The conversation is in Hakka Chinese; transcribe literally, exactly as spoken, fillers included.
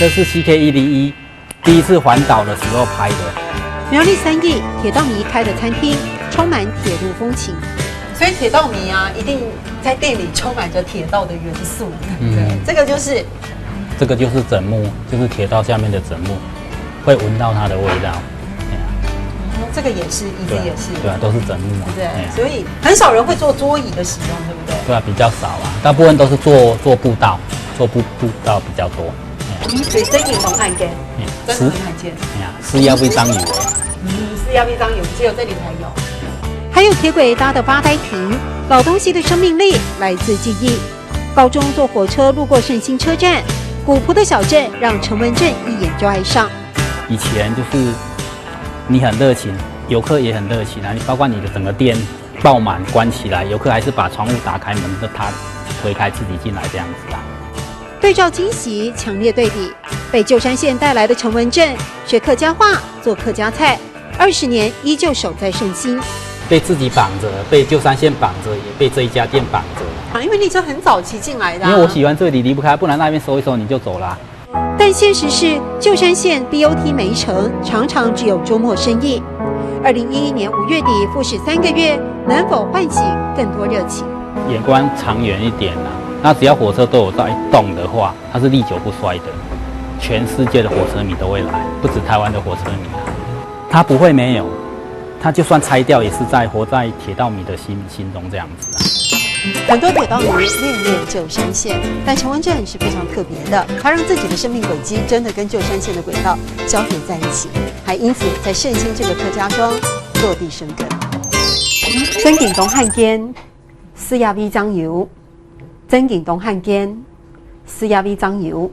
这是 C K 一零一第一次环岛的时候拍的。苗栗三义铁道迷开的餐厅，充满铁路风情。所以铁道迷啊，一定在店里充满着铁道的元素。嗯对，这个就是这个就是枕木，就是铁道下面的枕木，会闻到它的味道。哎呀哦，这个也是，椅子对啊也是。对啊，都是枕木嘛。对哎呀，所以很少人会做桌椅的使用，对不对？对啊，比较少啊，大部分都是做做步道，做步步道比较多。哎呀所以真的很罕见，哎呀真的很罕见。哎呀，是要被章鱼的。嗯，是要一张有，只有这里才有。还有铁轨搭的发呆亭，老东西的生命力来自记忆。高中坐火车路过胜兴车站，古朴的小镇让陈文正一眼就爱上。以前就是你很热情，游客也很热情啊，你包括你的整个店爆满关起来，游客还是把窗户打开，门都他推开自己进来这样子啊。对照惊喜，强烈对比，被旧山线带来的陈文正学客家话，做客家菜，二十年依旧守在胜兴。被自己绑着，被旧山线绑着，也被这一家店绑着。啊，因为你就很早期进来的、啊，因为我喜欢这里，离不开，不然那边收一收你就走啦。但现实是，旧山线 B O T 没成，常常只有周末生意。二零一一年五月底复始三个月，能否唤醒更多热情？眼光长远一点啦。那只要火车都有在动的话，它是历久不衰的，全世界的火车迷都会来，不止台湾的火车迷啊。它不会没有，它就算拆掉，也是在活在铁道迷的心心中这样子啊。很多铁道迷恋恋旧山线，但陈文正是非常特别的，他让自己的生命轨迹真的跟旧山线的轨道交叠在一起，还因此在胜兴这个客家庄落地生根。真景东汉间，四亚微酱油，真景东汉间，四亚微酱油。